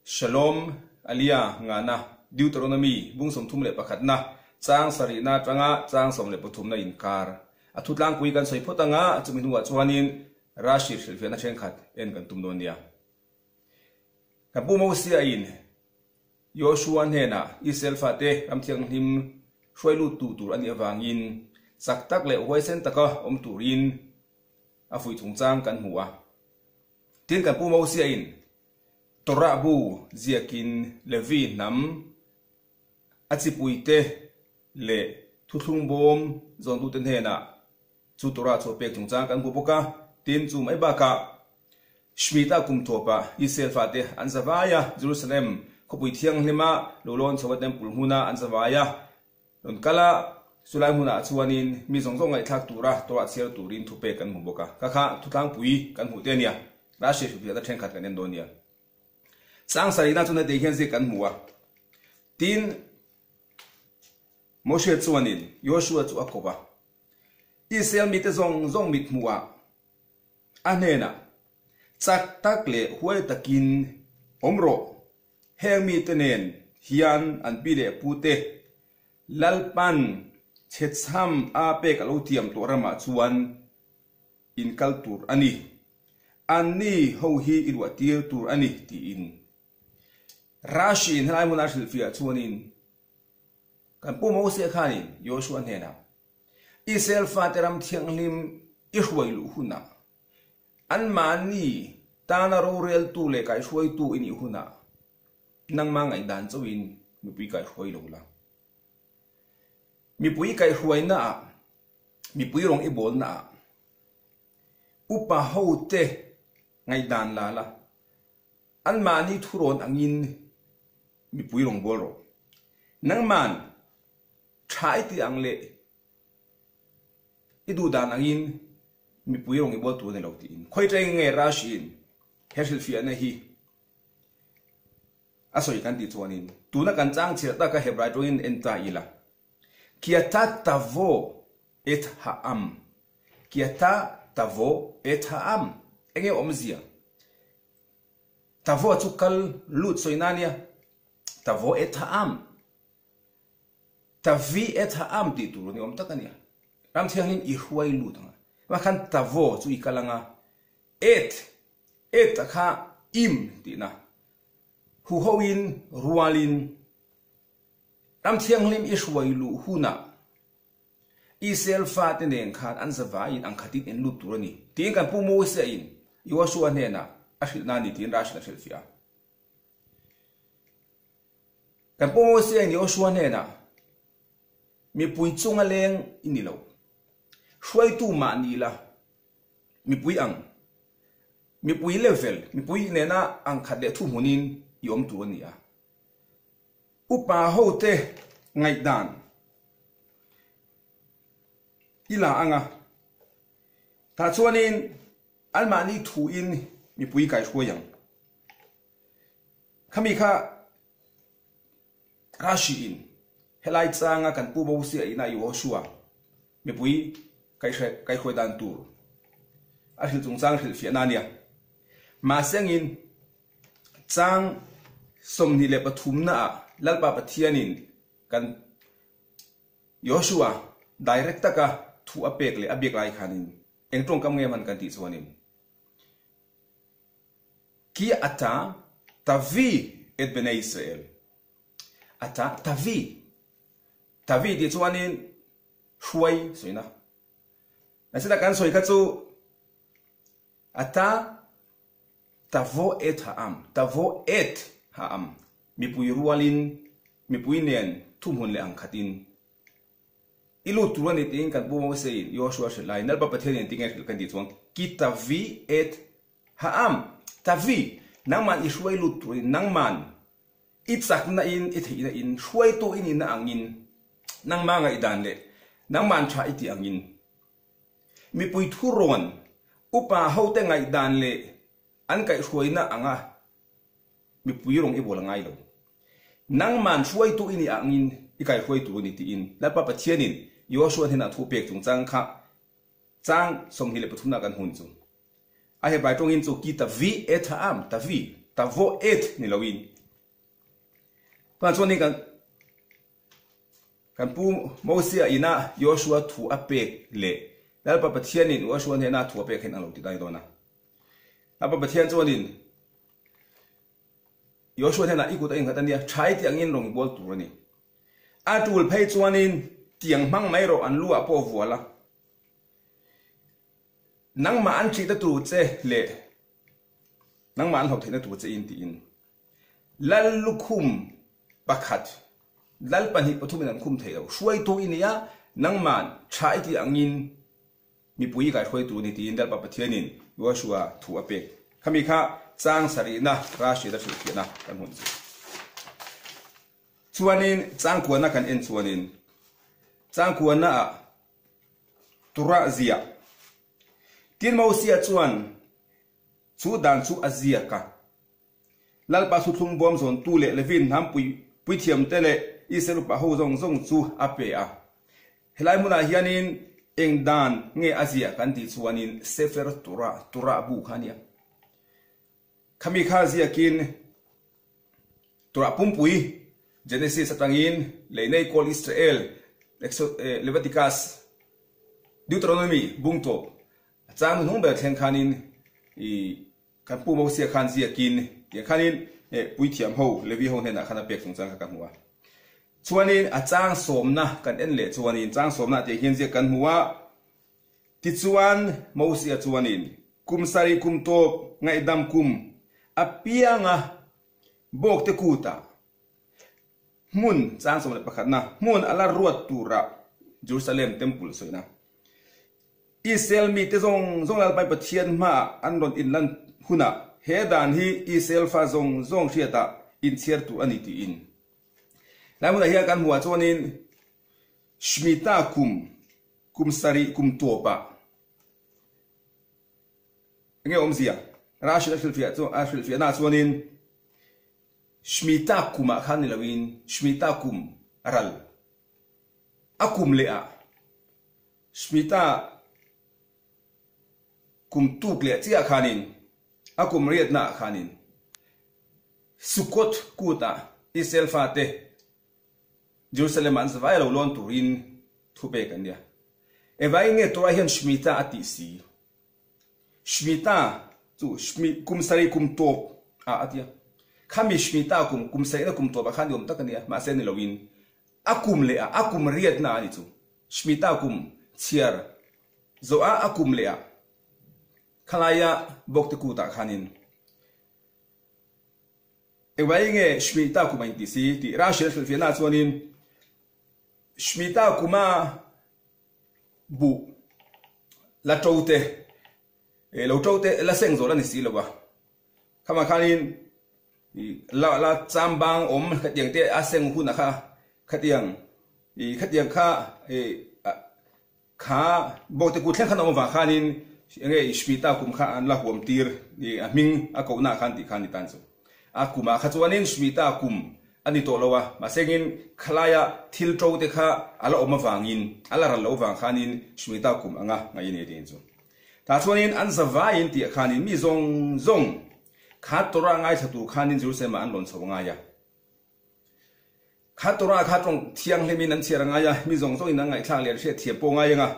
Shalom Aliyah ngahna Deuteronomy bung 31 na chang sarihna atanga chang 13 na inkar a thu tlangpui kan sawi phawt anga chumi hnuah chuanin Rashi hrilhfiahna thenkhat en kan tum dawn nia. Kan Pu Mosia in Joshua hnenah Israel fate ram thianghlim hruai lut tu tur a nih avangin chak tak leh huaisen taka awm turin a fuih chungchang kan hmu a. Tin kan Pu Mosia in Torah bu ziakin Levi hnam a chipuite leh thuthlung bawm zawntute hnenah chu Torah chu a pek chungchang kan hmu bawk a. Tin, chu mai bakah Shemitah kum thuapah Israel fate an za vai a, Jerusalem khawpui thianghlima lo lawn chho a temple hmuna an za vai a rawn kal a, chulai hmunah chuanin mi zawng zawng ngaihthlak tura Torah chhiar turin thupek kan hmu bawk a. Kha kha thutlangpui kan hmuh te a nia. Rashi hrilhfiahna thenkhat kan en dawn nia. Chang sarihna chuan heti hian zik kan hmu a, tin, Moshe chuanin Joshua chu a ko va, Israel mite zawng zawng mit hmuhah a hnenah, Chak tak leh huai takin awm rawh, heng mite nen hian an pi leh pute Lalpan chhechham a pek a lo tiam tawh ramah chuan in kal tur a ni. Anni ho hi i luah tir tur a ni, tiin. Rashi in helai hmuna a hrilhfiah chuanin kan Pu Mose khanin Joshua hnenah, Israel fate ram thianghlim i hruai luh hunah, anmahni tana roreltu leh kaihruaitu i nih hunah nangmah ngaihdan chauhin mipui kaihruai lo la. Mipui kaihruainaah Mipui rawng i bawlnaah upa hote ngaihdan la la, anmahni thurawn angin mipui rawng bawl rawh. Nangman tha i tih ang leh i duhdan angin mipui rawng i bawl tur a ni lo tiin khawi teng nge Rashi-in he hrilhfiahna hi a sawi kan tih chuanin tuna kan chang chhiar taka Hebrai tawngin en ta ila. Ki ata tavo et ha'am Ki ata tavo et ha'am Enge awmzia? Tavo chu kal lut sawi na nia. Tavo et ha'am Tavi et ha'am tih tur ni awm tak a nia. Ram thianghlim i hruai lut ang a. Mah khan tavo chu i kal ang a. Et, et a kha im tihna. Huhoin, rualin. Ram Thianghlim i hruai luh hunah Israel fate nen khan an zavaiin ang khatin in lut tur a ni, tiin kan Pu Moses-in Joshua hnenah a hrilhna a ni tiin Rashin a hrilhfiah a. Kan Pu Moses-in Joshua hnenah, Mipui chunga leng i ni lo, hruaitu mah ni la, mipui ang, mipui level, mipui nena ang khat leh thuhmunin i awm tur a ni a. Upa hote ngaihdan i la ang a, tah chuanin anmahni thuin mipui kaihruai ang. Khami kha Rashi-in helai changa kan Pu Mosia ina Yehoshua mipui kaihruai dan tur a hrilh chungchang hrilhfiahna a nia. Mahsengin Chang 23 naah Lalpa Pathianin kan Joshua direct taka thu a pek leh a biak lai khanin eng tawngkam nge hman kan tih chuanin Ki ata tavi et bnei Israel ata tavi tavi tih chuanin hruai sawina Nasita kan sawi kha chu Ata tavo et ha'am, tavo et ha'am, mipui rualin, mipui nen thuhmun leh ang khatin i lut tur a ni tiin kan Pu Moseiin Joshua hrilh lai, Nalpa Pathianin tinge hrilh kan tih chuan ki tavi et ha'am, tavi, nangman i hruai lut turin, nangman i chakna in, i theihna in, hruaitu i nihna angin, nangma ngaihdan leh nangman tha i tih angin. Mipui thurawn, upa hote ngaihdan leh an kaihhruaina anga mipui rawng i bawl a ngai lo. Nangman hruaitu i nih angin i kaihruai tur a ni tiin Lalpa Pathianin Joshua hnenah thu pek chungchang kha chang 23 nah kan hmu ni chu. A Hebrai tawngin chu ki ta vi et ha am, ta vi, ta vo et ni loin. Tunah chuanin kan kan pu Mosia ina Joshua thu a pek leh Lalpa Pathianin Joshua hnena thu a pek hian ang lo tih dan a ni dawn a. Lalpa Pathian chuanin Joshua hnenah i kut a innghat a nia, tha i tih angin rawn bual tur a ni. A tul phei chuanin tiang hmang mai rawh an lu ah pawh vual a. Nangmah an ṭihna tur che leh nangmah an hlauh theihna tur che in tiin Lal lukhum pakhat, lal pahnih pathumin an khum thei lo. Hruaitu i nia, nangmah ṭha i tih angin Mipui kaihruaitu ni tiin Lalpa Pathianin Joshua thu a pek. Khami kha chang sarihna Rashid-a hrilhfiahna kan hmuh chu. Chuanin changkuana kan en chuanin changkuana ah Torah ziah. Tin Mosia chuan chu dan chu a ziak a. Lalpa thuthlung bawm zawntu leh Levin hnam puithiamte leh Israel upa ho zawng zawng chu a pe a. Helai hmunah hianin eng dan nge a ziah kan tih chuanin Sefer Torah, Torah bu kha a nia. Khami kha ziakin Torah pumpui, Genesis atangin lei nei kawl Israel, Leviticus, Deuteronomy bung tawp a chang hnuhnung ber thleng khanin i Kan Pu Mosia khan ziakin tiang khanin puithiam ho, Levi ho hnenah khan a pek chungchang kha ka hmu a. Chuanin a chang sawmna kan en leh chuanin chang sawmna tiang hian ziak kan hmu a, Tichuan Mosia chuanin kum sarih kum tawp ngaihdam kum apianga bawkte kutah hmun chang 11na hmun a la ruat tura Jerusalem Temple sawina. Israel mite zawng zawng Lalpai Pathian hmaah an rawn inlan hunah he dan hi Israel fa zawng zawng hriatah inchhiar tur a ni tiin. Lai hmunah hian kan hmuhah chuanin Shemitah kum, kum sarih kum tawpah enge awmzia? Rashi a hrilhfiah chu a hrilhfiahnaah chuanin Shemitah kumah khan ni loin Shemitah kum a ral. A kum leh ah Shemitah kum tuk leh chiah khanin a kum riatna ah khanin Sukkot kut ah Israel fate Jerusalem ah an zavai lo lawn turin thu pek an nia. Engvangin nge Torah hian Shemitah a tih si? Shemitah chu kum sarih kum tawp ah a ti a. Khami Shemitah kum, kum sarihna kum tawp ah khan ni awm tak a nia, mahse ni loin a kum leh ah, a kum riatna a ni chu. Shemitah kum chhiar zawh ah a kum leh ah khalaia bawkte kut ah khanin engvai nge Shemitah kum a intih si tih Rashi a hrilhfiahna ah chuanin Shemitah kuma Buh la to te, lo to te la seng zawh la ni si lo a, khamah khanin la la cham bang awm khatiang te a seng hun a kha khatiang ih khatiang kha ih kha bawkte kut thleng khan a awm avang khanin enge Shmita kum kha an la huam tir ih a hming a kohna khan tih khan ni tan chu. A kumah kha chuanin Shmita kum a ni tawh lo a, mahsengin khalaia thil to te kha a la awm avangin, a la ral lo avang khanin Shmita kum anga ngaih a ni tiin chu. Tah chuanin an zavaiin tih ah khanin mi zawng zawng kha Torah ngaithla tur khanin Jerusalem ah an rawn chho ngai a. Kha Torah kha tawng thianghlimin an chhiar a ngai a, mi zawng zawngin an ngaihthlak leh an hriatthiam pawh ngai ang a.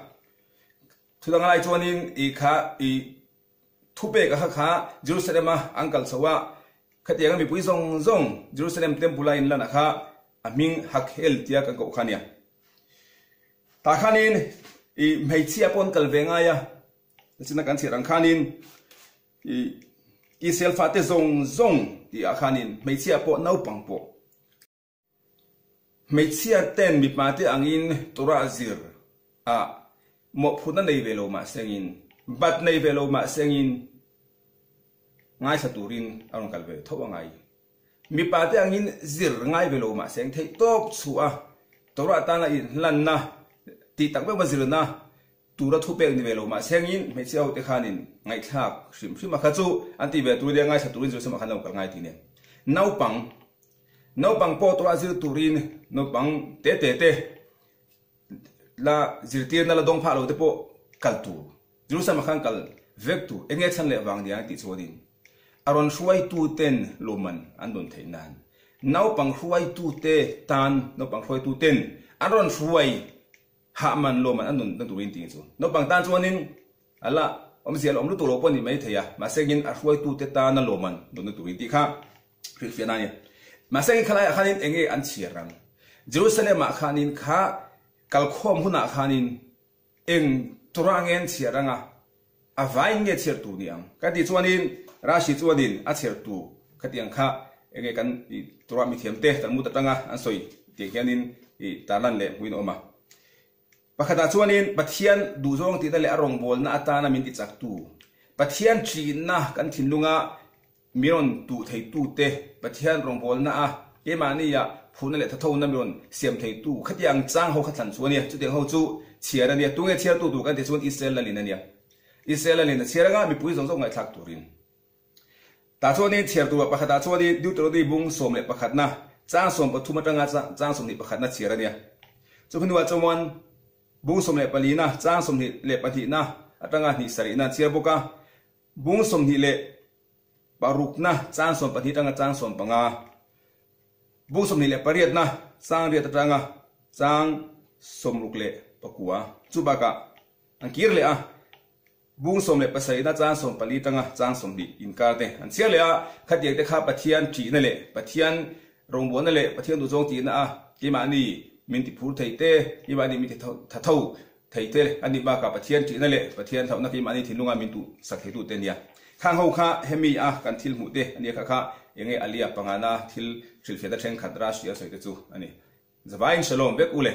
Thudang lai chuanin i kha i Thupek a kha kha Jerusalem a an kal chho a, khatianga mipui zawng zawng Jerusalem Temple a inlan a kha a hming Hakhel tia kan koh kha a nia. Tah khanin i hmeichhia pawh an kal ve ngai a, china kan chhiar ang khanin i Israel fate zawng zawng tih ah khanin hmeichhia pawh naupang pawh Hmeichhia ten mipa te angin Torah zir ah mawhphurhna nei ve lo mah sengin, bat nei ve lo mah sengin ngaithla turin a rawn kal ve tho a ngai. Mipa te angin zir ngai ve lo mah seng theih tawp chhuah a Torah tana inhlanna tih tak meuh a zirna Tura thu pek ni ve lo mah sengin hmeichhia hote khanin ngaihthlak hrim hrim a kha chu an ti ve tur nia ngaithla turin Jerusalem ah khan lo kal ngai ti nen. Naupang naupang pawh tura zir turin naupang te te te la zirtirna la dawng phah lo te pawh kal tur Jerusalem ah khan kal vek tur enge chhan leh vang nia tih chuanin a rawn hruaitu ten lawmman an dawn theih nan. Naupang hruaitute tan, naupang hruaituten an rawn hruai hah man lawm an nun na turin tih chu. Naupang tan chuanin a la awmzia la awm lutuk lo pawh a ni maithei a, mahse engin a hruaitute tana lawm an nun na turin tih kha hrilhfiahna a ni. Mahse engin khalaiah khanin enge an chhiar ang? Jerusalem-ah khanin kha kalkhawm hunah khanin Eng tura nge an chhiar anga a vain nge chhiar tur ni ang? Kan tih chuanin Rashi chuanin a chhiar tur khatiang kha enge kan tih tura mithiam te Talmud atanga an sawi tiang hianin ih tarlan leh hmuin a awm a. Pakhatah chuanin Pathian duhzawng tihna leh a rawngbawlna atana min tichaktu Pathian ṭihna kan thinlunga Mi rawn tuh theitute Pathian rawngbawlna a keimahnia phurna leh thathona mi rawn siam theitu khatiang chang ho kha thlan chu a nia. Chutiang ho chu chhiar a nia. Tunge chhiartu tur kan tih chuan Israel lalin a nia. Israel lalin a chhiar anga mipui zawng zawng ngaihthlak turin. Tah chuanin chhiar turah pakhatah chuanin Deuteronomy bung 11 na chang 13 atanga chang 21 na chhiar a nia. Chu hnuah chuan bung 14 na chang 22 na atanga hnih sarih na an chhiar bawk a. Bung 26 na chang 12 atanga chang 15, bung 28 na chang riat atanga chang 69 chu bakah an kir leh a, bung 17 na chang 14 atanga chang 20 inkar te an chhiar leh a, khatiang te kha Pathian ṭihna leh Pathian rawngbawlna leh Pathian duhzawng tihna a keimahni min tiphur thei te, keimahni min ti tha tho Thei te a nih bakah Pathian ṭihna leh Pathian hlauhna keimahni thinlunga min tuh sak theitu te nia. Khang ho kha hemi a kan thil hmuh te a nia kha kha enge Alia pangana thil hrilhfiahna thenkhat Rashi a sawi te chu a ni. Zavaiin Shalom vek u le.